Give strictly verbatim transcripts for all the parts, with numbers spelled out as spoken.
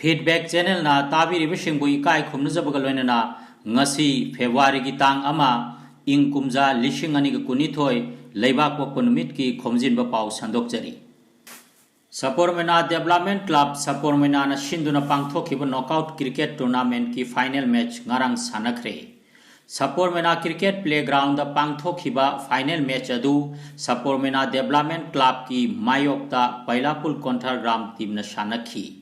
Hit Back Channelꯅ ꯇꯥꯕꯤꯔꯤꯕꯁꯤꯡꯕꯨ ꯏꯀꯥꯏ ꯈꯨꯝꯅꯖꯕꯒ ꯂꯣꯏꯅꯅ ꯉꯁꯤ Februaryꯒꯤ ꯇꯥꯡ ꯑꯃ, ꯏꯪ ꯀꯨꯝꯖꯥ ꯂꯤꯁꯤꯡ ꯑꯅꯤꯒ ꯀꯨꯟꯅꯤꯊꯣꯏ, ꯂꯩꯕꯥꯛ ꯄꯣꯛꯄ ꯅꯨꯃꯤꯠꯀꯤ ꯈꯣꯝꯖꯤꯟꯕ ꯄꯥꯎ ꯁꯟꯗꯣꯛꯆꯔꯤ꯫ ꯁꯄꯣꯔꯃꯦꯅꯥ Development Club ꯁꯄꯣꯔꯃꯦꯅꯥꯅ ꯁꯤꯟꯗꯨꯅ ꯄꯥꯡꯊꯣꯛꯈꯤꯕ Knockout Cricket Tournamentꯀꯤ final match ꯉꯔꯥꯡ ꯁꯥꯟꯅꯈ꯭ꯔꯦ꯫ ꯁꯄꯣꯔꯃꯦꯅꯥ Cricket Playgroundꯗ ꯄꯥꯡꯊꯣꯛꯈꯤꯕ final match ꯑꯗꯨ ꯁꯄꯣꯔꯃꯦꯅꯥ Development Clubꯀꯤ ꯃꯥꯌꯣꯛꯇ ꯄꯩꯂꯥꯄꯨꯜ ꯀꯣꯟꯊꯔ ꯒ꯭ꯔꯥꯝ teamꯅ ꯁꯥꯟꯅꯈꯤ꯫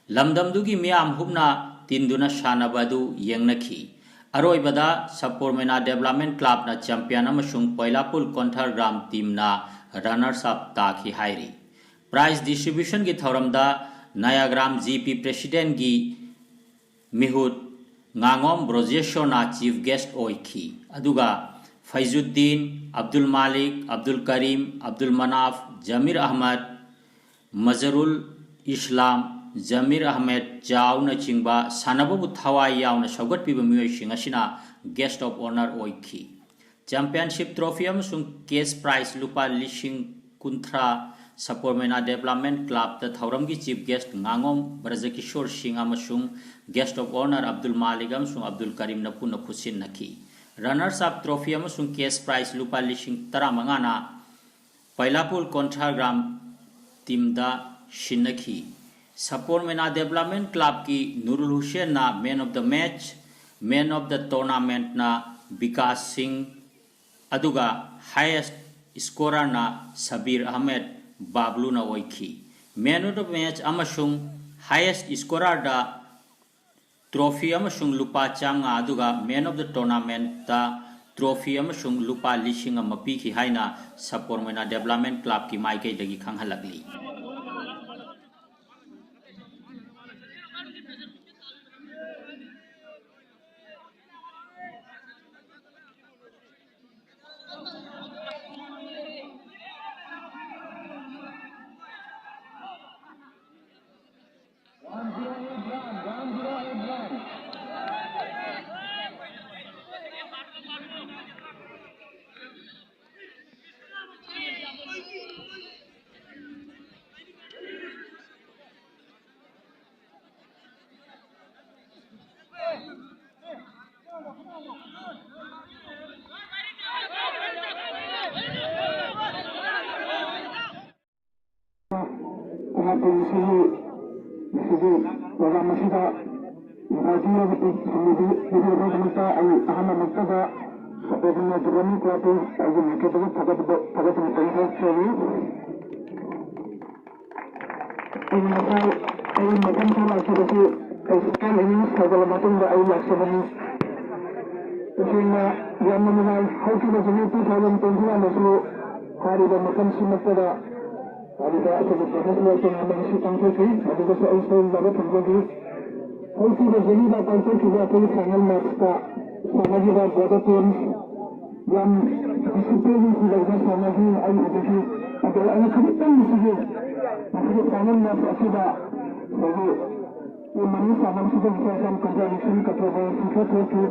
ꯂꯝꯗꯝꯗꯨꯒꯤ ꯃꯤꯌꯥꯝ ꯍꯨꯞꯅ ꯇꯤꯟꯗꯨꯅ ꯁꯥꯟꯅꯕ ꯑꯗꯨ ꯌꯦꯡꯅꯈꯤ꯫ ꯑꯔꯣꯏꯕꯗ ꯁꯄꯣꯔꯃꯦꯅꯥ Development Clubꯅ champion ꯑꯃꯁꯨꯡ ꯄꯩꯂꯥꯄꯨꯜ ꯀꯣꯟꯊꯔ ꯒ꯭ꯔꯥꯝ teamꯅ runners up ꯇꯥꯈꯤ ꯍꯥꯏꯔꯤ꯫ Prize distributionꯒꯤ ꯊꯧꯔꯝꯗ ꯅꯌꯥꯒ꯭ꯔꯥꯝ GP presidentꯒꯤ ꯃꯤꯍꯨꯠ ꯉꯥꯉꯣꯝ ꯕ꯭ꯔꯣꯖꯦꯁꯣꯔꯅ chief guest ꯑꯣꯏꯈꯤ, ꯑꯗꯨꯒ ꯐꯩꯖꯨꯗꯤꯟ, ꯑꯕꯗꯨꯜ ꯃꯥꯂꯤꯛ, ꯑꯕꯗꯨꯜ ꯀꯔꯤꯝ, ꯑꯕꯗꯨꯜ ꯃꯅꯥꯐ, ꯖꯃꯤꯔ ꯑꯍꯃꯗ, ꯃꯖꯔꯨꯜ ꯏꯁꯂꯥꯝ, ꯖꯃꯤꯔ ꯑꯍꯃꯦꯗ ꯆꯥꯎꯅꯆꯤꯡꯕ ꯁꯥꯟꯅꯕꯕꯨ ꯊꯋꯥꯏ ꯌꯥꯎꯅ ꯁꯧꯒꯠꯄꯤꯕ ꯃꯤꯑꯣꯏꯁꯤꯡ ꯑꯁꯤꯅ guest of honour ꯑꯣꯏꯈꯤ꯫ Championship trophy ꯑꯃꯁꯨꯡ cash prize ꯂꯨꯄꯥ ꯂꯤꯁꯤꯡ ꯀꯨꯟꯊ꯭ꯔꯥ ꯁꯄꯣꯔꯃꯦꯅꯥ Development Clubꯇ ꯊꯧꯔꯝꯒꯤ chief guest ꯉꯥꯉꯣꯝ ꯕ꯭ꯔꯖꯀꯤꯁꯣꯔ ꯁꯤꯡ ꯑꯃꯁꯨꯡ guest of honour ꯑꯕꯗꯨꯜ ꯃꯥꯂꯤꯛ ꯑꯃꯁꯨꯡ ꯑꯕꯗꯨꯜ ꯀꯔꯤꯝꯅ ꯄꯨꯟꯅ ꯈꯨꯠꯁꯤꯟꯅꯈꯤ꯫ Runners up trophy ꯑꯃꯁꯨꯡ cash prize ꯂꯨꯄꯥ ꯂꯤꯁꯤꯡ ꯇꯔꯥꯃꯉꯥꯅ ꯄꯩꯂꯥꯄꯨꯜ ꯀꯣꯟꯊꯔ ꯒ꯭ꯔꯥꯝ teamꯗ ꯁꯤꯟꯅꯈꯤ꯫ ꯁꯄꯣꯔꯃꯦꯅꯥ Development Clubꯀꯤ ꯅꯨꯔꯨꯜ ꯍꯨꯁꯦꯟꯅ man of the match, man of the tournamentꯅ Vikas ꯁꯤꯡ, ꯑꯗꯨꯒ highest scorerꯅ ꯁꯕꯤꯔ ꯑꯍꯃꯦꯗ ꯕꯥꯕ꯭ꯂꯨꯅ ꯑꯣꯏꯈꯤ꯫ Man of the match ꯑꯃꯁꯨꯡ highest scorerꯗ trophy ꯑꯃꯁꯨꯡ ꯂꯨꯄꯥ ꯆꯥꯝꯃꯉꯥ, ꯑꯗꯨꯒ man of the tournamentꯇ trophy ꯑꯃꯁꯨꯡ ꯂꯨꯄꯥ ꯂꯤꯁꯤꯡ ꯑꯃ ꯄꯤꯈꯤ ꯍꯥꯏꯅ ꯁꯄꯣꯔꯃꯦꯅꯥ Development Clubꯀꯤ ꯃꯥꯏꯀꯩꯗꯒꯤ ꯈꯪꯍꯜꯂꯛꯂꯤ꯫ ꯑꯁꯤꯗ ꯏꯟꯚꯥꯏꯇꯤ ꯑꯃꯗꯤ ꯁꯤꯟꯕꯤꯗꯨꯅꯗꯃꯛꯇ ꯑꯩ ꯑꯍꯥꯟꯕꯃꯛꯇꯗ ꯁꯣꯄꯦꯕꯤꯅ ꯗꯨꯔꯃꯤ ꯀ꯭ꯂꯕꯄꯨ ꯑꯩꯒꯤ ꯃꯥꯏꯀꯩꯗꯒꯤ ꯊꯥꯒꯠꯄ ꯊꯥꯒꯠꯄ ꯐꯣꯡꯗꯣꯛꯆꯔꯤ꯫ ꯑꯩ ꯉꯁꯥꯏ ꯑꯩ ꯃꯐꯝꯁꯤꯗ ꯂꯥꯛꯆꯕꯁꯤ ꯑꯩ ꯁ꯭ꯀꯨꯜ ꯏꯪꯂꯤꯁ ꯍꯧꯒꯠꯂ ꯃꯇꯨꯡꯗ ꯑꯩ ꯂꯥꯛꯆꯕꯅꯤ꯫ ꯇꯁꯦꯡꯅ ꯌꯥꯝꯅ ꯅꯨꯡꯉꯥꯏ꯫ ꯍꯧꯈꯤꯕ ꯆꯍꯤ two thousand twenty one ꯗꯁꯨ ꯍꯥꯏꯔꯤꯕ ꯃꯐꯝꯁꯤꯃꯛꯇꯗ ꯑꯗꯨꯗ ꯑꯩꯈꯣꯏꯒꯤ ꯄ꯭ꯔꯣꯐꯦꯁꯅꯦꯜ ꯇꯣꯔꯅꯥꯃꯦꯟ ꯑꯁꯤ ꯄꯥꯡꯊꯣꯛꯈꯤ꯫ ꯃꯗꯨꯗꯁꯨ ꯑꯩ ꯁꯔꯨꯛ ꯌꯥꯕ ꯐꯪꯖꯈꯤ꯫ ꯍꯧꯈꯤꯕ ꯆꯍꯤꯗ ꯄꯥꯡꯊꯣꯛꯈꯤꯕ ꯑꯩꯈꯣꯏꯒꯤ ꯐꯥꯏꯅꯦꯜ ꯃꯦꯠꯁꯇ ꯁꯥꯟꯅꯈꯤꯕ ꯕꯣꯗꯣ ꯇꯤꯝ ꯌꯥꯝ ꯗꯤꯁꯤꯄ꯭ꯂꯤꯟ ꯂꯩꯕ ꯁꯥꯟꯅꯈꯤ꯫ ꯑꯩ ꯎꯖꯈꯤ꯫ ꯑꯗꯣ ꯑꯩꯅ ꯈꯖꯤꯛꯇꯪ ꯅꯨꯡꯁꯤꯖꯩ꯫ ꯃꯁꯤꯒꯤ ꯐꯥꯏꯅꯦꯜ ꯃꯦꯠꯁ ꯑꯁꯤꯗ ꯑꯩꯈꯣꯏꯒꯤ ꯇꯤꯝ ꯑꯅꯤ ꯁꯥꯟꯅꯕꯁꯤꯗ ꯉꯁꯥꯏ ꯌꯥꯝ ꯀꯟꯇ꯭ꯔꯥꯗꯤꯛꯁꯟ, ꯀꯟꯇ꯭ꯔꯣꯚꯔꯁꯤ ꯈꯔ ꯊꯣꯛꯈꯤ꯫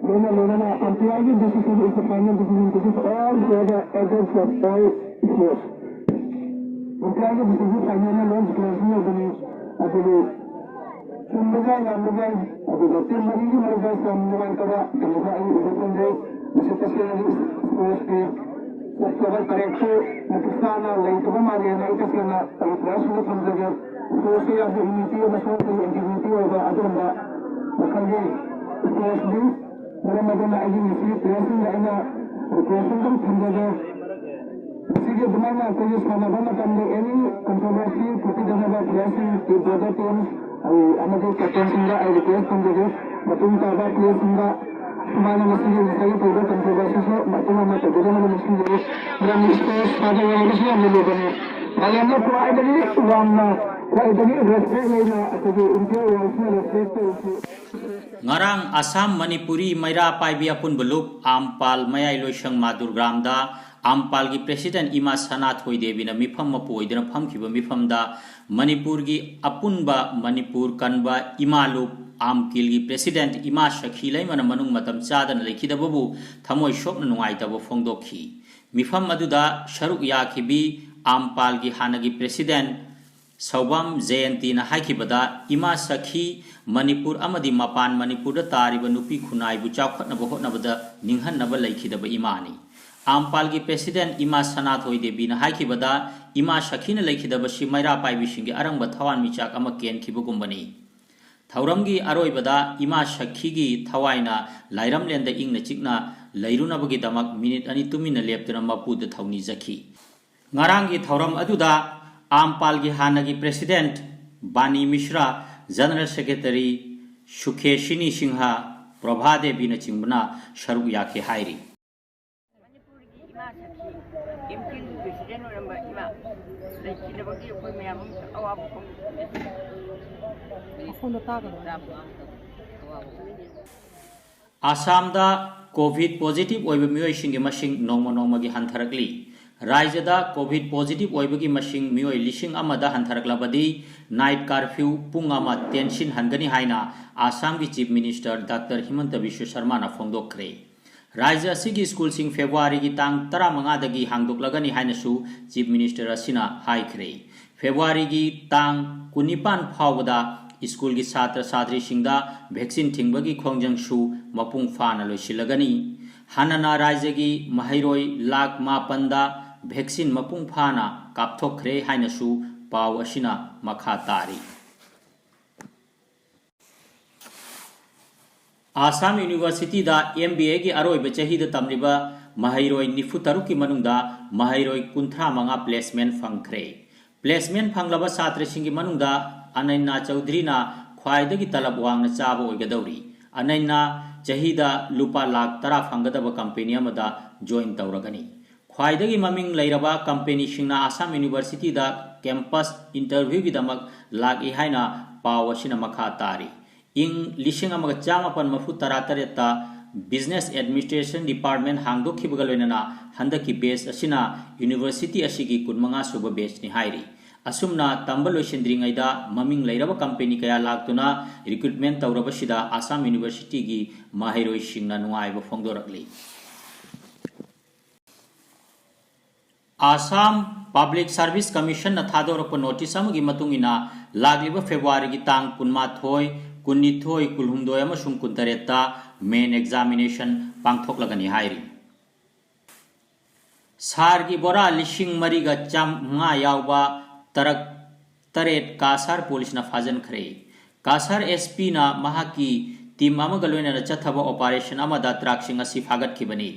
ꯂꯣꯏꯅ ꯂꯣꯏꯅꯅ umpire ꯒꯤ decision is the final decision. This is all for the ages of all sports. Umpire ꯒꯤ decision final ꯂꯣꯏ declaration ꯂꯩꯕꯅꯤ꯫ ꯑꯗꯨꯕꯨ ꯆꯨꯝꯕꯒ ꯂꯥꯟꯕꯒ ꯑꯗꯨꯒ ꯇꯤꯝ ꯑꯅꯤꯒꯤ ꯃꯔꯛꯇ ꯌꯥꯝ ꯅꯨꯡꯉꯥꯏꯇꯕ ꯀꯩꯅꯣ ꯈꯔ ꯑꯩ ꯎꯕ ꯐꯪꯖꯩ꯫ ꯃꯁꯤ ꯇꯁꯦꯡꯅꯗꯤ ꯁ꯭ꯄꯣꯔꯠꯁꯀꯤ ꯆꯠꯆꯕ ꯀꯔꯦꯛꯁꯨ ꯃꯇꯤꯛ ꯆꯥꯅ ꯂꯩꯇꯕ ꯃꯥꯜꯂꯦꯅ ꯑꯩ ꯇꯁꯦꯡꯅ ꯑꯩ ꯄ꯭ꯂꯦꯌꯔꯁꯤꯡꯗ ꯊꯝꯖꯒꯦ꯫ ꯁ꯭ꯄꯣꯔꯠꯁꯁꯤ ꯌꯥꯝꯅ ꯌꯨꯅꯤꯇꯤ ꯑꯃꯁꯨꯡ ꯑꯩꯈꯣꯏꯒꯤ ꯏꯟꯇꯤꯒ꯭ꯔꯤꯇꯤ ꯑꯣꯏꯕ ꯑꯗꯨꯒꯨꯝꯕ ꯃꯈꯜꯒꯤ ꯁ꯭ꯄꯣꯔꯠꯁꯅꯤ꯫ ꯃꯔꯝ ꯑꯗꯨꯅ ꯑꯩꯒꯤ ꯉꯁꯤ ꯄ꯭ꯂꯦꯌꯔꯁꯤꯡꯗ ꯑꯩꯅ ꯔꯤꯀ꯭ꯋꯦꯁ ꯑꯃꯇꯪ ꯊꯝꯖꯒꯦ꯫ ꯃꯁꯤꯒꯤ ꯑꯗꯨꯃꯥꯏꯅ ꯑꯩꯈꯣꯏꯒꯤ ꯁꯥꯟꯅꯕ ꯃꯇꯝꯗ ꯑꯦꯅꯤ ꯀꯟꯇ꯭ꯔꯣꯚꯔꯁꯤ ꯊꯣꯛꯄꯤꯗꯅꯕ ꯄ꯭ꯂꯦꯌꯔꯁꯤꯡ, ꯕ꯭ꯔꯗꯔ ꯇꯤꯝꯁ ꯑꯃꯗꯤ ꯀꯦꯞꯇꯦꯟꯁꯤꯡꯗ ꯑꯩ ꯔꯤꯀ꯭ꯋꯦꯁ ꯊꯝꯖꯒꯦ꯫ ꯃꯇꯨꯡ ꯇꯥꯕ ꯄ꯭ꯂꯦꯌꯔꯁꯤꯡꯗ ꯁꯨꯃꯥꯏꯅ ꯃꯁꯤꯒꯤ ꯉꯁꯥꯏꯒꯤ ꯇꯧꯕ ꯀꯟꯇ꯭ꯔꯣꯚꯔꯁꯤꯁꯨ ꯃꯄꯨꯡ ꯑꯣꯏꯅ ꯇꯧꯕꯤꯗꯅꯕ ꯅꯤꯡꯁꯤꯡꯖꯔꯤ꯫ ꯃꯔꯝꯗꯤ ꯁ꯭ꯄꯣꯔꯠꯁ ꯁꯥꯟꯅꯕ ꯍꯥꯏꯕꯁꯤ ꯌꯥꯝꯅ ꯂꯨꯕꯅꯤ꯫ ꯃꯥꯂꯦꯝꯗ ꯈ꯭ꯋꯥꯏꯗꯒꯤ ꯋꯥꯡꯅ, ꯈ꯭ꯋꯥꯏꯗꯒꯤ ꯔꯦꯁꯄꯦꯛ ꯂꯩꯅ ꯑꯩꯈꯣꯏꯒꯤ ꯏꯟꯗꯤꯌꯥ ꯋꯥꯔꯜꯁꯤꯅ ꯔꯦꯁꯄꯦꯛ ꯇꯧꯔꯤꯁꯤ꯫ ꯉꯔꯥꯡ ꯑꯁꯥꯝ ꯃꯅꯤꯄꯨꯔꯤ ꯃꯩꯔꯥ ꯄꯥꯏꯕꯤ ꯑꯄꯨꯟꯕ ꯂꯨꯞ ꯑꯥꯝꯄꯥꯜ ꯃꯌꯥꯏ ꯂꯣꯏꯁꯪ ꯃꯥꯗꯨꯔꯒ꯭ꯔꯥꯝꯗ ꯑꯥꯝꯄꯥꯜꯒꯤ ꯄ꯭ꯔꯦꯁꯤꯗꯦꯟꯠ ꯏꯃꯥ ꯁꯅꯥꯊꯣꯏ ꯗꯦꯕꯤꯅ ꯃꯤꯐꯝ ꯃꯄꯨ ꯑꯣꯏꯗꯨꯅ ꯐꯝꯈꯤꯕ ꯃꯤꯐꯝꯗ ꯃꯅꯤꯄꯨꯔꯒꯤ ꯑꯄꯨꯟꯕ ꯃꯅꯤꯄꯨꯔ ꯀꯟꯕ ꯏꯃꯥ ꯂꯨꯞ ꯑꯥꯝꯀꯤꯜꯒꯤ ꯄ꯭ꯔꯦꯁꯤꯗꯦꯟꯠ ꯏꯃꯥ ꯁꯈꯤ ꯂꯩꯃꯅ ꯃꯅꯨꯡ ꯃꯇꯝ ꯆꯥꯗꯅ ꯂꯩꯈꯤꯗꯕꯕꯨ ꯊꯃꯣꯏ ꯁꯣꯛꯅ ꯅꯨꯡꯉꯥꯏꯇꯕ ꯐꯣꯡꯗꯣꯛꯈꯤ꯫ ꯃꯤꯐꯝ ꯑꯗꯨꯗ ꯁꯔꯨꯛ ꯌꯥꯈꯤꯕꯤ ꯑꯥꯝꯄꯥꯜꯒꯤ ꯍꯥꯟꯅꯒꯤ ꯄ꯭ꯔꯦꯁꯤꯗꯦꯟꯠ ꯁꯧꯕꯝ ꯖꯌꯟꯇꯤꯅ ꯍꯥꯏꯈꯤꯕꯗ, ꯏꯃꯥ ꯁꯈꯤ ꯃꯅꯤꯄꯨꯔ ꯑꯃꯗꯤ ꯃꯄꯥꯟ ꯃꯅꯤꯄꯨꯔꯗ ꯇꯥꯔꯤꯕ ꯅꯨꯄꯤ ꯈꯨꯟꯅꯥꯏꯕꯨ ꯆꯥꯎꯈꯠꯅꯕ ꯍꯣꯠꯅꯕꯗ ꯅꯤꯡꯍꯟꯅꯕ ꯂꯩꯈꯤꯗꯕ ꯏꯃꯥꯅꯤ꯫ ꯑꯥꯝꯄꯥꯜꯒꯤ ꯄ꯭ꯔꯦꯁꯤꯗꯦꯟꯠ ꯏꯃꯥ ꯁꯅꯥꯊꯣꯏ ꯗꯦꯕꯤꯅ ꯍꯥꯏꯈꯤꯕꯗ, ꯏꯃꯥ ꯁꯈꯤꯅ ꯂꯩꯈꯤꯗꯕꯁꯤ ꯃꯩꯔꯥ ꯄꯥꯏꯕꯤꯁꯤꯡꯒꯤ ꯑꯔꯪꯕ ꯊꯋꯥꯟꯃꯤꯆꯥꯛ ꯑꯃ ꯀꯦꯟꯈꯤꯕꯒꯨꯝꯕꯅꯤ꯫ ꯊꯧꯔꯝꯒꯤ ꯑꯔꯣꯏꯕꯗ ꯏꯃꯥ ꯁꯈꯤꯒꯤ ꯊꯋꯥꯏꯅ ꯂꯥꯏꯔꯝꯂꯦꯟꯗ ꯏꯪꯅ ꯆꯤꯛꯅ ꯂꯩꯔꯨꯅꯕꯒꯤꯗꯃꯛ ꯃꯤꯅꯤꯠ ꯑꯅꯤ ꯇꯨꯃꯤꯟꯅ ꯂꯦꯞꯇꯨꯅ ꯃꯄꯨꯗ ꯊꯧꯅꯤꯖꯈꯤ꯫ ꯉꯔꯥꯡꯒꯤ ꯊꯧꯔꯝ ꯑꯗꯨꯗ ꯑꯥꯝꯄꯥꯜꯒꯤ ꯍꯥꯟꯅꯒꯤ president ꯕꯥꯅꯤ ꯃꯤꯁ꯭ꯔꯥ, general secretary ꯁꯨꯈꯦꯁꯤꯅꯤ Singh, Prabha ꯗꯦꯕꯤꯅꯆꯤꯡꯕꯅ ꯁꯔꯨꯛ ꯌꯥꯈꯤ ꯍꯥꯏꯔꯤ꯫ ꯃꯅꯤꯄꯨꯔꯒꯤ ꯏꯃꯥ ꯁꯈꯤ, ꯑꯦꯝ ꯀ꯭ꯌꯨ ꯄ꯭ꯔꯦꯁꯤꯗꯦꯟ ꯑꯣꯏꯔꯝꯕ ꯏꯃꯥ ꯂꯩꯈꯤꯗꯕꯒꯤ ꯑꯩꯈꯣꯏ ꯃꯌꯥꯝ ꯑꯃ ꯑꯋꯥꯕ ꯐꯣꯡꯗꯣꯛꯆꯔꯤ꯫ ꯃꯈꯣꯟꯗꯣ ꯇꯥꯒꯅꯣ꯫ ꯑꯁꯥꯝꯗ COVID positive ꯑꯣꯏꯕ ꯃꯤꯑꯣꯏꯁꯤꯡꯒꯤ ꯃꯁꯤꯡ ꯅꯣꯡꯃ ꯅꯣꯡꯃꯒꯤ ꯍꯟꯊꯔꯛꯂꯤ꯫ ꯔꯥꯖ꯭ꯌꯗ COVID positive ꯑꯣꯏꯕꯒꯤ ꯃꯁꯤꯡ ꯃꯤꯑꯣꯏ ꯂꯤꯁꯤꯡ ꯑꯃꯗ ꯍꯟꯊꯔꯛꯂꯕꯗꯤ night curfew ꯄꯨꯡ ꯑꯃ ꯇꯦꯟꯁꯤꯟꯍꯟꯒꯅꯤ ꯍꯥꯏꯅ ꯑꯁꯥꯝꯒꯤ Chief Minister Doctor ꯍꯤꯃꯟꯇ ꯕꯤꯁ꯭ꯋ ꯁꯔꯃꯥꯅ ꯐꯣꯡꯗꯣꯛꯈ꯭ꯔꯦ꯫ ꯔꯥꯖ꯭ꯌ ꯑꯁꯤꯒꯤ ꯁ꯭ꯀꯨꯜꯁꯤꯡ ꯐꯦꯕ꯭ꯔꯨꯋꯥꯔꯤꯒꯤ ꯇꯥꯡ ꯇꯔꯥꯃꯉꯥꯗꯒꯤ ꯍꯥꯡꯗꯣꯛꯂꯒꯅꯤ ꯍꯥꯏꯅꯁꯨ Chief Minister ꯑꯁꯤꯅ ꯍꯥꯏꯈ꯭ꯔꯦ꯫ ꯐꯦꯕ꯭ꯔꯨꯋꯥꯔꯤꯒꯤ ꯇꯥꯡ ꯀꯨꯟꯅꯤꯄꯥꯟ ꯐꯥꯎꯕꯗ ꯁ꯭ꯀꯨꯜꯒꯤ ꯁꯥꯇ꯭ꯔ ꯁꯥꯇ꯭ꯔꯤꯁꯤꯡꯗ vaccine ꯊꯤꯡꯕꯒꯤ ꯈꯣꯡꯖꯪꯁꯨ ꯃꯄꯨꯡ ꯐꯥꯅ ꯂꯣꯏꯁꯤꯜꯂꯒꯅꯤ꯫ ꯍꯥꯟꯅꯅ ꯔꯥꯖ꯭ꯌꯒꯤ ꯃꯍꯩꯔꯣꯏ ꯂꯥꯈ ꯃꯥꯄꯟꯗ vaccine ꯃꯄꯨꯡ ꯐꯥꯅ ꯀꯥꯞꯊꯣꯛꯈ꯭ꯔꯦ ꯍꯥꯏꯅꯁꯨ ꯄꯥꯎ ꯑꯁꯤꯅ ꯃꯈꯥ ꯇꯥꯔꯤ꯫ ꯑꯁꯥꯝ ꯌꯨꯅꯤꯚꯔꯁꯤꯇꯤꯗ MBAꯒꯤ ꯑꯔꯣꯏꯕ ꯆꯍꯤꯗ ꯇꯝꯂꯤꯕ ꯃꯍꯩꯔꯣꯏ ꯅꯤꯐꯨ ꯇꯔꯨꯛꯀꯤ ꯃꯅꯨꯡꯗ ꯃꯍꯩꯔꯣꯏ ꯀꯨꯟꯊ꯭ꯔꯥ ꯃꯉꯥ placement ꯐꯪꯈ꯭ꯔꯦ꯫ Placement ꯐꯪꯂꯕ ꯁꯥꯇ꯭ꯔꯁꯤꯡꯒꯤ ꯃꯅꯨꯡꯗ ꯑꯅꯩꯅꯥ ꯆꯧꯙꯔꯤꯅ ꯈ꯭ꯋꯥꯏꯗꯒꯤ ꯇꯂꯕ ꯋꯥꯡꯅ ꯆꯥꯕ ꯑꯣꯏꯒꯗꯧꯔꯤ꯫ ꯑꯅꯩꯅꯥ ꯆꯍꯤꯗ ꯂꯨꯄꯥ ꯂꯥꯈ ꯇꯔꯥ ꯐꯪꯒꯗꯕ company ꯑꯃꯗ join ꯇꯧꯔꯒꯅꯤ꯫ ꯈ꯭ꯋꯥꯏꯗꯒꯤ ꯃꯃꯤꯡ ꯂꯩꯔꯕ companyꯁꯤꯡꯅ ꯑꯁꯥꯝ ꯌꯨꯅꯤꯚꯔꯁꯤꯇꯤꯗ campus interviewꯒꯤꯗꯃꯛ ꯂꯥꯛꯏ ꯍꯥꯏꯅ ꯄꯥꯎ ꯑꯁꯤꯅ ꯃꯈꯥ ꯇꯥꯔꯤ꯫ ꯏꯪ ꯂꯤꯁꯤꯡ ꯑꯃꯒ ꯆꯥꯃꯥꯄꯟ ꯃꯔꯤꯐꯨ ꯇꯔꯥ ꯇꯔꯦꯠꯇ Business Administration Department ꯍꯥꯡꯗꯣꯛꯈꯤꯕꯒ ꯂꯣꯏꯅꯅ ꯍꯟꯗꯛꯀꯤ batch ꯑꯁꯤꯅ ꯌꯨꯅꯤꯚꯔꯁꯤꯇꯤ ꯑꯁꯤꯒꯤ ꯀꯨꯟꯃꯉꯥ ꯁꯨꯕ batchꯅꯤ ꯍꯥꯏꯔꯤ꯫ ꯑꯁꯨꯝꯅ ꯇꯝꯕ ꯂꯣꯏꯁꯤꯟꯗ꯭ꯔꯤꯉꯩꯗ ꯃꯃꯤꯡ ꯂꯩꯔꯕ company ꯀꯌꯥ ꯂꯥꯛꯇꯨꯅ recruitment ꯇꯧꯔꯕꯁꯤꯗ ꯑꯁꯥꯝ ꯌꯨꯅꯤꯚꯔꯁꯤꯇꯤꯒꯤ ꯃꯍꯩꯔꯣꯏꯁꯤꯡꯅ ꯅꯨꯡꯉꯥꯏꯕ ꯐꯣꯡꯗꯣꯔꯛꯂꯤ꯫ ꯑꯁꯥꯝ Public Service Commissionꯅ ꯊꯥꯗꯣꯔꯛꯄ notice ꯑꯃꯒꯤ ꯃꯇꯨꯡ ꯏꯟꯅ, ꯂꯥꯛꯂꯤꯕ ꯐꯦꯕ꯭ꯔꯨꯋꯥꯔꯤꯒꯤ ꯇꯥꯡ ꯀꯨꯟꯃꯥꯊꯣꯏ, ꯀꯨꯟꯅꯤꯊꯣꯏ, ꯀꯨꯟꯍꯨꯝꯗꯣꯏ ꯑꯃꯁꯨꯡ ꯀꯨꯟꯇꯔꯦꯠꯇ main examination ꯄꯥꯡꯊꯣꯛꯂꯒꯅꯤ ꯍꯥꯏꯔꯤ꯫ ꯁꯥꯔꯒꯤ ꯕꯣꯔꯥ ꯂꯤꯁꯤꯡ ꯃꯔꯤꯒ ꯆꯥꯝꯃꯉꯥ ꯌꯥꯎꯕ ꯇꯔꯛ ꯇꯔꯦꯠ ꯀꯥꯁꯥꯔ ꯄꯨꯂꯤꯁꯅ ꯐꯥꯖꯤꯟꯈ꯭ꯔꯦ꯫ ꯀꯥꯁꯥꯔ ꯑꯦꯁ ꯄꯤꯅ ꯃꯍꯥꯛꯀꯤ ꯇꯤꯝ ꯑꯃꯒ ꯂꯣꯏꯅꯅ ꯆꯠꯊꯕ ꯑꯣꯄꯔꯦꯁꯟ ꯑꯃꯗ ꯇ꯭ꯔꯛꯁꯤꯡ ꯑꯁꯤ ꯐꯥꯒꯠꯈꯤꯕꯅꯤ꯫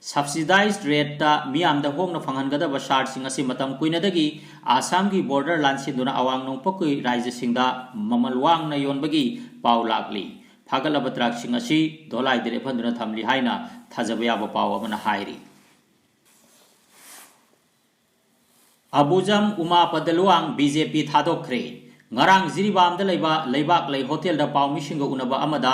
ꯁꯕꯁꯤꯗꯥꯏꯖ ꯔꯦꯠꯇ ꯃꯤꯌꯥꯝꯗ ꯍꯣꯡꯅ ꯐꯪꯍꯟꯒꯗꯕ ꯁꯥꯔꯁꯤꯡ ꯑꯁꯤ ꯃꯇꯝ ꯀꯨꯏꯅꯗꯒꯤ ꯑꯁꯥꯝꯒꯤ ꯕꯣꯔꯗꯔ ꯂꯥꯟꯁꯤꯟꯗꯨꯅ ꯑꯋꯥꯡ ꯅꯣꯡꯄꯣꯛꯀꯤ ꯔꯥꯖ꯭ꯌꯁꯤꯡꯗ ꯃꯃꯜ ꯋꯥꯡꯅ ꯌꯣꯟꯕꯒꯤ ꯄꯥꯎ ꯂꯥꯛꯂꯤ꯫ ꯐꯥꯒꯠꯂꯕ ꯇ꯭ꯔꯛꯁꯤꯡ ꯑꯁꯤ ꯙꯣꯂꯥꯏꯗ ꯂꯦꯞꯍꯟꯗꯨꯅ ꯊꯝꯂꯤ ꯍꯥꯏꯅ ꯊꯥꯖꯕ ꯌꯥꯕ ꯄꯥꯎ ꯑꯃꯅ ꯍꯥꯏꯔꯤ꯫ ꯑꯕꯨꯖꯝ ꯎꯃꯥ ꯄꯗꯂꯨꯋꯥꯡ ꯕꯤ ꯖꯦ ꯄꯤ ꯊꯥꯗꯣꯛꯈ꯭ꯔꯦ꯫ ꯉꯔꯥꯡ ꯖꯤꯔꯤꯕꯥꯝꯗ ꯂꯩꯕ ꯂꯩꯕꯥꯛ ꯂꯩ ꯍꯣꯇꯦꯜꯗ ꯄꯥꯎꯃꯤꯁꯤꯡꯒ ꯎꯅꯕ ꯑꯃꯗ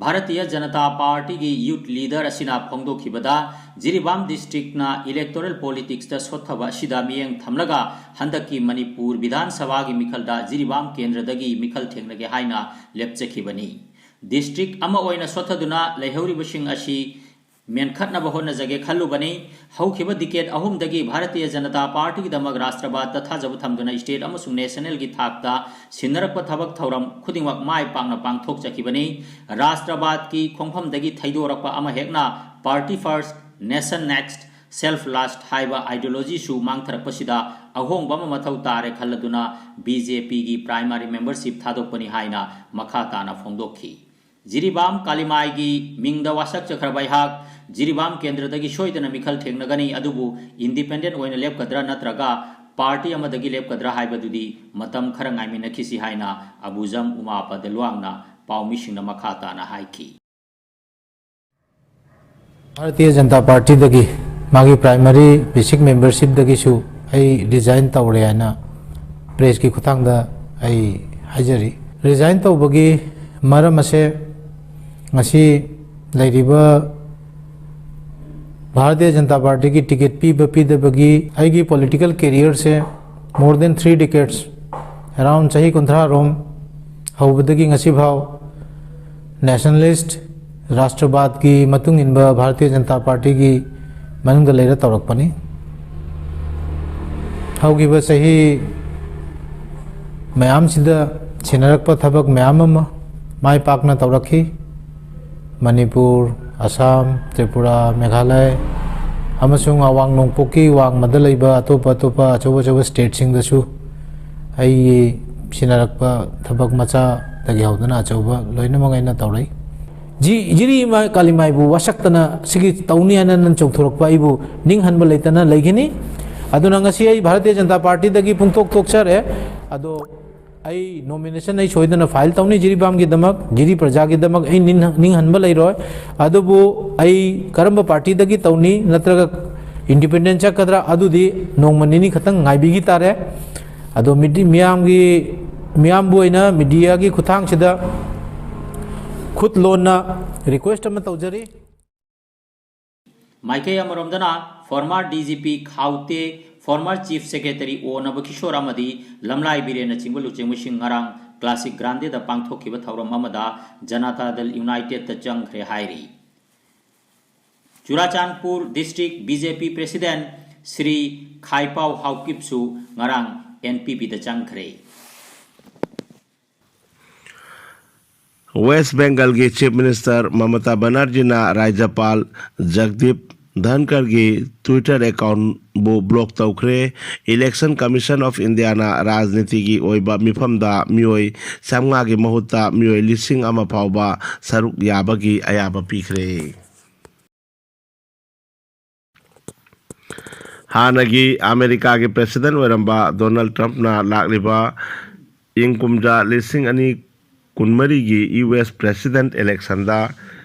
ꯚꯥꯔꯇꯤꯌ ꯖꯅꯇꯥ ꯄꯥꯔꯇꯤꯒꯤ ꯌꯨꯠ ꯂꯤꯗꯔ ꯑꯁꯤꯅ ꯐꯣꯡꯗꯣꯛꯈꯤꯕꯗ, ꯖꯤꯔꯤꯕꯥꯝ ꯗꯤꯁꯇ꯭ꯔꯤꯛꯅ ꯏꯂꯦꯛꯇꯣꯔꯦꯜ ꯄꯣꯂꯤꯇꯤꯛꯁꯇ ꯁꯣꯠꯊꯕ ꯑꯁꯤꯗ ꯃꯤꯠꯌꯦꯡ ꯊꯝꯂꯒ ꯍꯟꯗꯛꯀꯤ ꯃꯅꯤꯄꯨꯔ ꯕꯤꯙꯥꯟ ꯁꯚꯥꯒꯤ ꯃꯤꯈꯜꯗ ꯖꯤꯔꯤꯕꯥꯝ ꯀꯦꯟꯗ꯭ꯔꯗꯒꯤ ꯃꯤꯈꯜ ꯊꯦꯡꯅꯒꯦ ꯍꯥꯏꯅ ꯂꯦꯞꯆꯈꯤꯕꯅꯤ꯫ ꯗꯤꯁꯇ꯭ꯔꯤꯛ ꯑꯃ ꯑꯣꯏꯅ ꯁꯣꯠꯊꯗꯨꯅ ꯂꯩꯍꯧꯔꯤꯕꯁꯤꯡ ꯑꯁꯤ ꯃꯦꯟꯈꯠꯅꯕ ꯍꯣꯠꯅꯖꯒꯦ ꯈꯜꯂꯨꯕꯅꯤ꯫ ꯍꯧꯈꯤꯕ ꯗꯤꯀꯦꯠ ꯑꯍꯨꯝꯗꯒꯤ ꯚꯥꯔꯇꯤꯌ ꯖꯅꯇꯥ ꯄꯥꯔꯇꯤꯒꯤꯗꯃꯛ ꯔꯥꯁꯇ꯭ꯔꯕꯥꯗꯇ ꯊꯥꯖꯕ ꯊꯝꯗꯨꯅ ꯁ꯭ꯇꯦꯠ ꯑꯃꯁꯨꯡ ꯅꯦꯁꯅꯦꯜꯒꯤ ꯊꯥꯛꯇ ꯁꯤꯟꯅꯔꯛꯄ ꯊꯕꯛ ꯊꯧꯔꯝ ꯈꯨꯗꯤꯡꯃꯛ ꯃꯥꯏ ꯄꯥꯛꯅ ꯄꯥꯡꯊꯣꯛꯆꯈꯤꯕꯅꯤ꯫ ꯔꯥꯁꯇ꯭ꯔꯕꯥꯗꯀꯤ ꯈꯣꯡꯐꯝꯗꯒꯤ ꯊꯩꯗꯣꯔꯛꯄ ꯑꯃꯍꯦꯛꯅ Party First, Nation Next, Self Last ꯍꯥꯏꯕ ꯑꯥꯏꯗꯤꯌꯣꯂꯣꯖꯤꯁꯨ ꯃꯥꯡꯊꯔꯛꯄꯁꯤꯗ ꯑꯍꯣꯡꯕ ꯑꯃ ꯃꯊꯧ ꯇꯥꯔꯦ ꯈꯜꯂꯗꯨꯅ ꯕꯤ ꯖꯦ ꯄꯤꯒꯤ ꯄ꯭ꯔꯥꯏꯃꯥꯔꯤ ꯃꯦꯝꯕꯔꯁꯤꯞ ꯊꯥꯗꯣꯛꯄꯅꯤ ꯍꯥꯏꯅ ꯃꯈꯥ ꯇꯥꯅ ꯐꯣꯡꯗꯣꯛꯈꯤ꯫ ꯖꯤꯔꯤꯕꯥꯝ ꯀꯥꯂꯤꯃꯥꯏꯒꯤ ꯃꯤꯡꯗ ꯋꯥꯁꯛꯆꯈ꯭ꯔꯕ ꯑꯩꯍꯥꯛ ꯖꯤꯔꯤꯕꯥꯝ ꯀꯦꯟꯗ꯭ꯔꯗꯒꯤ ꯁꯣꯏꯗꯅ ꯃꯤꯈꯜ ꯊꯦꯡꯅꯒꯅꯤ, ꯑꯗꯨꯕꯨ ꯏꯟꯗꯤꯄꯦꯟꯗꯦꯟ ꯑꯣꯏꯅ ꯂꯦꯞꯀꯗ꯭ꯔꯥ ꯅꯠꯇ꯭ꯔꯒ ꯄꯥꯔꯇꯤ ꯑꯃꯗꯒꯤ ꯂꯦꯞꯀꯗ꯭ꯔꯥ ꯍꯥꯏꯕꯗꯨꯗꯤ ꯃꯇꯝ ꯈꯔ ꯉꯥꯏꯃꯤꯟꯅꯈꯤꯁꯤ ꯍꯥꯏꯅ ꯑꯕꯨꯖꯝ ꯎꯃꯥ ꯄꯗꯂꯨꯋꯥꯡꯅ ꯄꯥꯎꯃꯤꯁꯤꯡꯗ ꯃꯈꯥ ꯇꯥꯅ ꯍꯥꯏꯈꯤ꯫ ꯚꯥꯔꯇꯤꯌ ꯖꯅꯇꯥ ꯄꯥꯔꯇꯤꯗꯒꯤ ꯃꯥꯒꯤ ꯄ꯭ꯔꯥꯏꯃꯥꯔꯤ ꯕꯦꯁꯤꯛ ꯃꯦꯝꯕꯔꯁꯤꯞꯇꯒꯤꯁꯨ ꯑꯩ ꯔꯤꯖꯥꯏꯟ ꯇꯧꯔꯦ ꯍꯥꯏꯅ ꯄ꯭ꯔꯦꯁꯀꯤ ꯈꯨꯠꯊꯥꯡꯗ ꯑꯩ ꯍꯥꯏꯖꯔꯤ꯫ ꯔꯤꯖꯥꯏꯟ ꯇꯧꯕꯒꯤ ꯃꯔꯝ ꯑꯁꯦ ꯉꯁꯤ ꯂꯩꯔꯤꯕ ꯚꯥꯔꯇꯤꯌ ꯖꯅꯇꯥ ꯄꯥꯔꯇꯤꯒꯤ ꯇꯤꯀꯦꯠ ꯄꯤꯕ ꯄꯤꯗꯕꯒꯤ ꯑꯩꯒꯤ political ꯀꯦꯔꯤꯌꯔꯁꯦ more than three decades, around ꯆꯍꯤ ꯀꯨꯟꯊ꯭ꯔꯥ ꯔꯣꯝ ꯍꯧꯕꯗꯒꯤ ꯉꯁꯤꯐꯥꯎ ꯅꯦꯁꯅꯦꯂꯤꯁ, ꯔꯥꯁꯇ꯭ꯔꯕꯥꯗꯀꯤ ꯃꯇꯨꯡ ꯏꯟꯕ ꯚꯥꯔꯇꯤꯌ ꯖꯅꯇꯥ ꯄꯥꯔꯇꯤꯒꯤ ꯃꯅꯨꯡꯗ ꯂꯩꯔ ꯇꯧꯔꯛꯄꯅꯤ꯫ ꯍꯧꯈꯤꯕ ꯆꯍꯤ ꯃꯌꯥꯝꯁꯤꯗ ꯁꯤꯟꯅꯔꯛꯄ ꯊꯕꯛ ꯃꯌꯥꯝ ꯑꯃ ꯃꯥꯏ ꯄꯥꯛꯅ ꯇꯧꯔꯛꯈꯤ꯫ ꯃꯅꯤꯄꯨꯔ, ꯑꯁꯥꯝ, ꯇ꯭ꯔꯤꯄꯨꯔꯥ, ꯃꯦꯘꯥꯂꯌ ꯑꯃꯁꯨꯡ ꯑꯋꯥꯡ ꯅꯣꯡꯄꯣꯛꯀꯤ ꯋꯥꯡꯃꯗ ꯂꯩꯕ ꯑꯇꯣꯞ ꯑꯇꯣꯞꯄ ꯑꯆꯧ ꯑꯆꯧꯕ ꯁ꯭ꯇꯦꯠꯁꯤꯡꯗꯁꯨ ꯑꯩꯒꯤ ꯁꯤꯟꯅꯔꯛꯄ ꯊꯕꯛ ꯃꯆꯥ ꯗꯒꯤ ꯍꯧꯗꯨꯅ ꯑꯆꯧꯕ ꯂꯣꯏꯅꯃꯛ ꯑꯩꯅ ꯇꯧꯔꯛꯏ꯫ ꯖꯤ-, ꯖꯤꯔꯤ ꯏꯃꯥ ꯀꯥꯂꯤꯃꯥꯏꯕꯨ ꯋꯥꯁꯛꯇꯅ ꯁꯤꯒꯤ ꯇꯧꯅꯤ ꯍꯥꯏꯅ ꯅꯪ ꯆꯣꯡꯊꯣꯔꯛꯄ ꯑꯩꯕꯨ ꯅꯤꯡꯍꯟꯕ ꯂꯩꯇꯅ ꯂꯩꯒꯅꯤ꯫ ꯑꯗꯨꯅ ꯉꯁꯤ ꯑꯩ ꯚꯥꯔꯇꯤꯌ ꯖꯅꯇꯥ ꯄꯥꯔꯇꯤꯗꯒꯤ ꯄꯨꯡꯊꯣꯛ ꯊꯣꯛꯆꯔꯦ꯫ ꯑꯗꯣ ꯑꯩ ꯅꯣꯃꯤꯅꯦꯁꯟ ꯑꯩ ꯁꯣꯏꯗꯅ ꯐꯥꯏꯜ ꯇꯧꯅꯤ꯫ ꯖꯤꯔꯤꯕꯥꯝꯒꯤꯗꯃꯛ, ꯖꯤꯔꯤ ꯄ꯭ꯔꯖꯥꯒꯤꯗꯃꯛ ꯑꯩ ꯅꯤꯡꯍ-, ꯅꯤꯡꯍꯟꯕ ꯂꯩꯔꯣꯏ꯫ ꯑꯗꯨꯕꯨ ꯑꯩ ꯀꯔꯝꯕ ꯄꯥꯔꯇꯤꯗꯒꯤ ꯇꯧꯅꯤ ꯅꯠꯇ꯭ꯔꯒ ꯏꯟꯗꯤꯄꯦꯟꯗꯦꯟ ꯆꯠꯀꯗ꯭ꯔꯥ, ꯑꯗꯨꯗꯤ ꯅꯣꯡꯃ ꯅꯤꯅꯤ ꯈꯛꯇꯪ ꯉꯥꯏꯕꯤꯈꯤ ꯇꯥꯔꯦ꯫ ꯑꯗꯣ ꯃꯤꯗꯤ-, ꯃꯤꯌꯥꯝꯒꯤ, ꯃꯤꯌꯥꯝꯕꯨ ꯑꯣꯏꯅ ꯃꯤꯗꯤꯌꯥꯒꯤ ꯈꯨꯠꯊꯥꯡꯁꯤꯗ ꯈꯨꯠ ꯂꯣꯟꯅ ꯔꯤꯀ꯭ꯋꯦꯁ ꯑꯃ ꯇꯧꯖꯔꯤ꯫ ꯃꯥꯏꯀꯩ ꯑꯃꯔꯣꯝꯗꯅ former D G P ꯈꯥꯎꯇꯦ, former Chief Secretary ꯑꯣ ꯅꯕꯀꯤꯁꯣꯔ ꯑꯃꯗꯤ ꯂꯝꯂꯥꯏ ꯕꯤꯔꯦꯟꯅꯆꯤꯡꯕ ꯂꯨꯆꯤꯡꯕꯁꯤꯡ ꯉꯔꯥꯡ ꯀ꯭ꯂꯥꯁꯤꯛ ꯒ꯭ꯔꯥꯟꯗꯦꯗ ꯄꯥꯡꯊꯣꯛꯈꯤꯕ ꯊꯧꯔꯝ ꯑꯃꯗ ꯖꯅꯇꯥ ꯗꯜ ꯌꯨꯅꯥꯏꯇꯦꯗꯇ ꯆꯪꯈ꯭ꯔꯦ ꯍꯥꯏꯔꯤ꯫ Churachandpur district B J P president Shri ꯈꯥꯏꯄꯥꯎ ꯍꯥꯎꯀꯤꯞꯁꯨ ꯉꯔꯥꯡ N P Pꯗ ꯆꯪꯈ꯭ꯔꯦ꯫ ꯋꯦꯁ ꯕꯦꯡꯒꯜꯒꯤ Chief Minister ꯃꯃꯇꯥ ꯕꯅꯔꯖꯤꯅ ꯔꯥꯖ꯭ꯌꯄꯥꯜ ꯖꯒꯗꯤꯞ ꯙꯟꯀꯔꯒꯤ Twitter accountꯕꯨ block ꯇꯧꯈ꯭ꯔꯦ꯫ Election Commission of Indiaꯅ ꯔꯥꯖꯅꯤꯇꯤꯒꯤ ꯑꯣꯏꯕ ꯃꯤꯐꯝꯗ ꯃꯤꯑꯣꯏ ꯆꯥꯝꯃꯉꯥꯒꯤ ꯃꯍꯨꯠꯇ ꯃꯤꯑꯣꯏ ꯂꯤꯁꯤꯡ ꯑꯃ ꯐꯥꯎꯕ ꯁꯔꯨꯛ ꯌꯥꯕꯒꯤ ꯑꯌꯥꯕ ꯄꯤꯈ꯭ꯔꯦ꯫ ꯍꯥꯟꯅꯒꯤ ꯑꯃꯦꯔꯤꯀꯥꯒꯤ president ꯑꯣꯏꯔꯝꯕ ꯗꯣꯅꯥꯜꯗ ꯇ꯭ꯔꯝꯞꯅ ꯂꯥꯛꯂꯤꯕ ꯏꯪ ꯀꯨꯝꯖꯥ ꯂꯤꯁꯤꯡ ꯑꯅꯤ ꯀꯨꯟꯃꯔꯤꯒꯤ U S president electionꯗ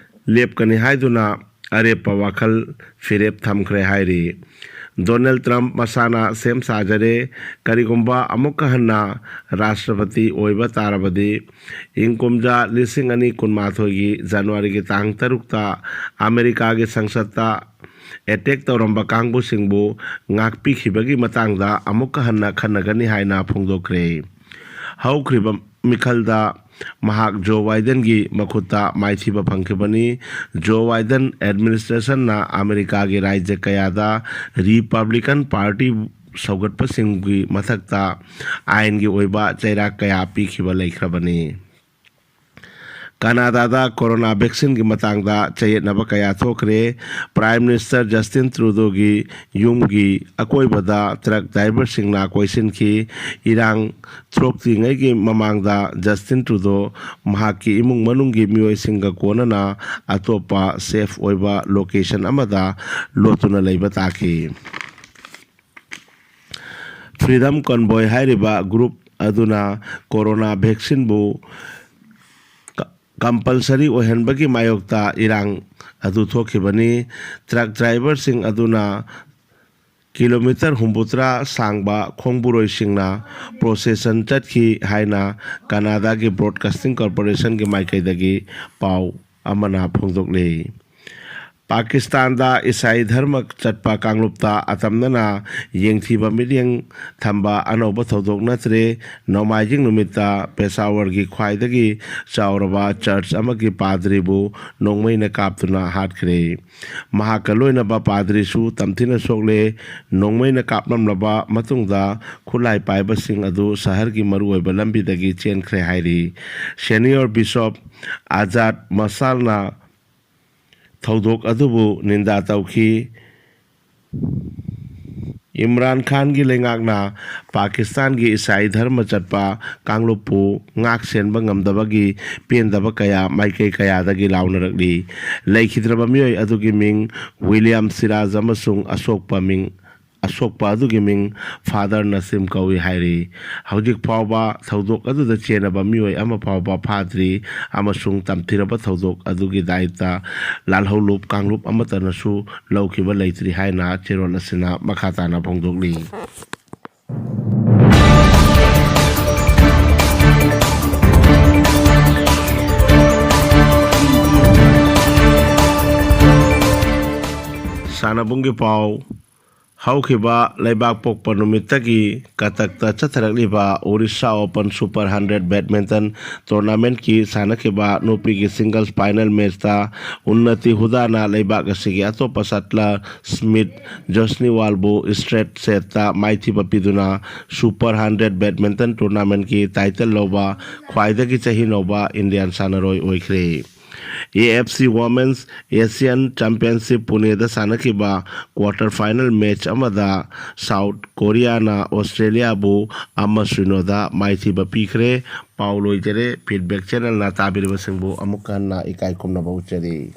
ꯂꯦꯞꯀꯅꯤ ꯍꯥꯏꯗꯨꯅ ꯑꯔꯦꯞꯄ ꯋꯥꯈꯜ ꯐꯤꯔꯦꯞ ꯊꯝꯈ꯭ꯔꯦ ꯍꯥꯏꯔꯤ꯫ ꯗꯣꯅꯥꯜꯗ ꯇ꯭ꯔꯝꯞ ꯃꯁꯥꯅ ꯁꯦꯝ ꯁꯥꯖꯔꯦ, ꯀꯔꯤꯒꯨꯝꯕ ꯑꯃꯨꯛꯀ ꯍꯟꯅ ꯔꯥꯁꯇ꯭ꯔꯄꯇꯤ ꯑꯣꯏꯕ ꯇꯥꯔꯕꯗꯤ, ꯏꯪ ꯀꯨꯝꯖꯥ ꯂꯤꯁꯤꯡ ꯑꯅꯤ ꯀꯨꯟꯃꯥꯊꯣꯏꯒꯤ ꯖꯅꯋꯥꯔꯤꯒꯤ ꯇꯥꯡ ꯇꯔꯨꯛꯇ ꯑꯃꯦꯔꯤꯀꯥꯒꯤ ꯁꯪꯁꯠꯇ attack ꯇꯧꯔꯝꯕ ꯀꯥꯡꯕꯨꯁꯤꯡꯕꯨ ꯉꯥꯛꯄꯤꯈꯤꯕꯒꯤ ꯃꯇꯥꯡꯗ ꯑꯃꯨꯛꯀ ꯍꯟꯅ ꯈꯟꯅꯒꯅꯤ ꯍꯥꯏꯅ ꯐꯣꯡꯗꯣꯛꯈ꯭ꯔꯦ꯫ ꯍꯧꯈ꯭ꯔꯤꯕ ꯃꯤꯈꯜꯗ ꯃꯍꯥꯛ ꯖꯣ ꯕꯥꯏꯗꯦꯟꯒꯤ ꯃꯈꯨꯠꯇ ꯃꯥꯏꯊꯤꯕ ꯐꯪꯈꯤꯕꯅꯤ꯫ ꯖꯣ ꯕꯥꯏꯗꯦꯟ administrationꯅ ꯑꯃꯦꯔꯤꯀꯥꯒꯤ ꯔꯥꯖ꯭ꯌ ꯀꯌꯥꯗ Republican Party ꯁꯧꯒꯠꯄꯁꯤꯡꯒꯤ ꯃꯊꯛꯇ ꯑꯥꯏꯟꯒꯤ ꯑꯣꯏꯕ ꯆꯩꯔꯥꯛ ꯀꯌꯥ ꯄꯤꯈꯤꯕ ꯂꯩꯈ꯭ꯔꯕꯅꯤ꯫ ꯀꯅꯥꯗꯥꯗ ꯀꯣꯔꯣꯅꯥ ꯚꯦꯛꯁꯤꯟꯒꯤ ꯃꯇꯥꯡꯗ ꯆꯌꯦꯠꯅꯕ ꯀꯌꯥ ꯊꯣꯛꯈ꯭ꯔꯦ꯫ ꯄ꯭ꯔꯥꯏꯝ ꯃꯤꯅꯤꯁꯇꯔ ꯖꯁꯇꯤꯟ ꯇ꯭ꯔꯨꯗꯣꯒꯤ ꯌꯨꯝꯒꯤ ꯑꯀꯣꯏꯕꯗ ꯇ꯭ꯔꯛ ꯗ꯭ꯔꯥꯏꯚꯔꯁꯤꯡꯅ ꯀꯣꯏꯁꯤꯟꯈꯤ꯫ ꯏꯔꯥꯡ ꯊꯣꯛꯇ꯭ꯔꯤꯉꯩꯒꯤ ꯃꯃꯥꯡꯗ ꯖꯁꯇꯤꯟ ꯇ꯭ꯔꯨꯗꯣ ꯃꯍꯥꯛꯀꯤ ꯏꯃꯨꯡ ꯃꯅꯨꯡꯒꯤ ꯃꯤꯑꯣꯏꯁꯤꯡꯒ ꯀꯣꯟꯅꯅ ꯑꯇꯣꯞꯄ ꯁꯦꯐ ꯑꯣꯏꯕ ꯂꯣꯀꯦꯁꯟ ꯑꯃꯗ ꯂꯣꯠꯇꯨꯅ ꯂꯩꯕ ꯇꯥꯈꯤ꯫ ꯐ꯭ꯔꯤꯗꯝ ꯀꯣꯟꯚꯣꯏ ꯍꯥꯏꯔꯤꯕ ꯒ꯭ꯔꯨꯞ ꯑꯗꯨꯅ ꯀꯣꯔꯣꯅꯥ ꯚꯦꯛꯁꯤꯟꯕꯨ ꯀ-, ꯀꯝꯄꯜꯁꯔꯤ ꯑꯣꯏꯍꯟꯕꯒꯤ ꯃꯥꯌꯣꯛꯇ ꯏꯔꯥꯡ ꯑꯗꯨ ꯊꯣꯛꯈꯤꯕꯅꯤ꯫ ꯇ꯭ꯔꯛ ꯗ꯭ꯔꯥꯏꯚꯔꯁꯤꯡ ꯑꯗꯨꯅ ꯀꯤꯂꯣꯃꯤꯇꯔ ꯍꯨꯝꯐꯨꯇꯔꯥ ꯁꯥꯡꯕ ꯈꯣꯡꯕꯨꯔꯣꯏꯁꯤꯡꯅ ꯄ꯭ꯔꯣꯁꯦꯁꯟ ꯆꯠꯈꯤ ꯍꯥꯏꯅ ꯀꯅꯥꯗꯥꯒꯤ ꯕ꯭ꯔꯣꯗꯀꯥꯁꯇꯤꯡ ꯀꯣꯔꯄꯣꯔꯦꯁꯟꯒꯤ ꯃꯥꯏꯀꯩꯗꯒꯤ ꯄꯥꯎ ꯑꯃꯅ ꯐꯣꯡꯗꯣꯛꯂꯤ꯫ ꯄꯥꯀꯤꯁꯇꯥꯟꯗ ꯏꯁꯥꯏ ꯙꯔꯃ ꯆꯠꯄ ꯀꯥꯡꯂꯨꯞꯇ ꯑꯇꯝꯅꯅ ꯌꯦꯡꯊꯤꯕ ꯃꯤꯠꯌꯦꯡ ꯊꯝꯕ ꯑꯅꯧꯕ ꯊꯧꯗꯣꯛ ꯅꯠꯇ꯭ꯔꯦ꯫ ꯅꯣꯡꯃꯥꯏꯖꯤꯡ ꯅꯨꯃꯤꯠꯇ ꯄꯦꯁꯥꯋꯔꯒꯤ ꯈ꯭ꯋꯥꯏꯗꯒꯤ ꯆꯥꯎꯔꯕ ꯆꯔꯆ ꯑꯃꯒꯤ ꯄꯥꯗ꯭ꯔꯤꯕꯨ ꯅꯣꯡꯃꯩꯅ ꯀꯥꯞꯇꯨꯅ ꯍꯥꯠꯈ꯭ꯔꯦ꯫ ꯃꯍꯥꯛꯀ ꯂꯣꯏꯅꯕ ꯄꯥꯗ꯭ꯔꯤꯁꯨ ꯇꯝꯊꯤꯅ ꯁꯣꯛꯂꯦ꯫ ꯅꯣꯡꯃꯩꯅ ꯀꯥꯞꯂꯝꯂꯕ ꯃꯇꯨꯡꯗ ꯈꯨꯠꯂꯥꯏ ꯄꯥꯏꯕꯁꯤꯡ ꯑꯗꯨ ꯁꯍꯔꯒꯤ ꯃꯔꯨꯑꯣꯏꯕ ꯂꯝꯕꯤꯗꯒꯤ ꯆꯦꯟꯈ꯭ꯔꯦ ꯍꯥꯏꯔꯤ꯫ ꯁꯦꯅꯤꯌꯣꯔ ꯕꯤꯁꯣꯞ ꯑꯖꯥꯗ ꯃꯁꯥꯜꯅ ꯊꯧꯗꯣꯛ ꯑꯗꯨꯕꯨ ꯅꯤꯟꯗꯥ ꯇꯧꯈꯤ꯫ ꯏꯝꯔꯥꯟ ꯈꯥꯟꯒꯤ ꯂꯩꯉꯥꯛꯅ ꯄꯥꯀꯤꯁꯇꯥꯟꯒꯤ ꯏꯁꯥꯏ ꯙꯔꯃ ꯆꯠꯄ ꯀꯥꯡꯂꯨꯞꯄꯨ ꯉꯥꯛ ꯁꯦꯟꯕ ꯉꯝꯗꯕꯒꯤ ꯄꯦꯟꯗꯕ ꯀꯌꯥ ꯃꯥꯏꯀꯩ ꯀꯌꯥꯗꯒꯤ ꯂꯥꯎꯅꯔꯛꯂꯤ꯫ ꯂꯩꯈꯤꯗ꯭ꯔꯕ ꯃꯤꯑꯣꯏ ꯑꯗꯨꯒꯤ ꯃꯤꯡ ꯋꯤꯂꯤꯌꯝ ꯁꯤꯔꯥꯖ ꯑꯃꯁꯨꯡ ꯑꯁꯣꯛꯄ ꯃꯤꯡ, ꯑꯁꯣꯛꯄ ꯑꯗꯨꯒꯤ ꯃꯤꯡ ꯐꯥꯗꯔ ꯅꯁꯤꯝ ꯀꯧꯏ ꯍꯥꯏꯔꯤ꯫ ꯍꯧꯖꯤꯛ ꯐꯥꯎꯕ ꯊꯧꯗꯣꯛ ꯑꯗꯨꯗ ꯆꯦꯟꯅꯕ ꯃꯤꯑꯣꯏ ꯑꯃ ꯐꯥꯎꯕ ꯐꯥꯗ꯭ꯔꯤ ꯑꯃꯁꯨꯡ ꯇꯝꯊꯤꯔꯕ ꯊꯧꯗꯣꯛ ꯑꯗꯨꯒꯤ ꯗꯥꯏꯇ ꯂꯥꯜꯍꯧꯂꯨꯞ ꯀꯥꯡꯂꯨꯞ ꯑꯃꯠꯇꯅꯁꯨ ꯂꯧꯈꯤꯕ ꯂꯩꯇ꯭ꯔꯤ ꯍꯥꯏꯅ ꯆꯦꯔꯣꯜ ꯑꯁꯤꯅ ꯃꯈꯥ ꯇꯥꯅ ꯐꯣꯡꯗꯣꯛꯂꯤ꯫ ꯁꯥꯟꯅꯕꯨꯡꯒꯤ ꯄꯥꯎ꯫ ꯍꯧꯈꯤꯕ ꯂꯩꯕꯥꯛ ꯄꯣꯛꯄ ꯅꯨꯃꯤꯠꯇꯒꯤ ꯀꯇꯛꯇ ꯆꯠꯊꯔꯛꯂꯤꯕ Orissa Open Super Hundred Badminton Tournamentꯀꯤ ꯁꯥꯟꯅꯈꯤꯕ ꯅꯨꯄꯤꯒꯤ singles final matchꯇ ꯎꯟꯅꯇꯤ ꯍꯨꯗꯥꯅ ꯂꯩꯕꯥꯛ ꯑꯁꯤꯒꯤ ꯑꯇꯣꯞꯄ ꯁꯠꯂꯔ ꯁ꯭ꯃꯤꯠ ꯖꯣꯁꯅꯤꯋꯥꯜꯕꯨ straight setꯇ ꯃꯥꯏꯊꯤꯕ ꯄꯤꯗꯨꯅ Super Hundred Badminton Tournamentꯀꯤ title ꯂꯧꯕ ꯈ꯭ꯋꯥꯏꯗꯒꯤ ꯆꯍꯤ ꯅꯧꯕ Indian ꯁꯥꯟꯅꯔꯣꯏ ꯑꯣꯏꯈ꯭ꯔꯦ꯫ AFC Women's Asian Championship ꯄꯨꯅꯦꯗ ꯁꯥꯟꯅꯈꯤꯕ quarter final match ꯑꯃꯗ South Koreaꯅ Australiaꯕꯨ ꯑꯃ ꯁꯤꯅꯣꯗ ꯃꯥꯏꯊꯤꯕ ꯄꯤꯈ꯭ꯔꯦ꯫ ꯄꯥꯎ ꯂꯣꯏꯖꯔꯦ꯫ Feedback channelꯅ ꯇꯥꯕꯤꯔꯤꯕꯁꯤꯡꯕꯨ ꯑꯃꯨꯛ ꯍꯟꯅ ꯏꯀꯥꯏ ꯈꯨꯝꯅꯕ ꯎꯠꯆꯔꯤ꯫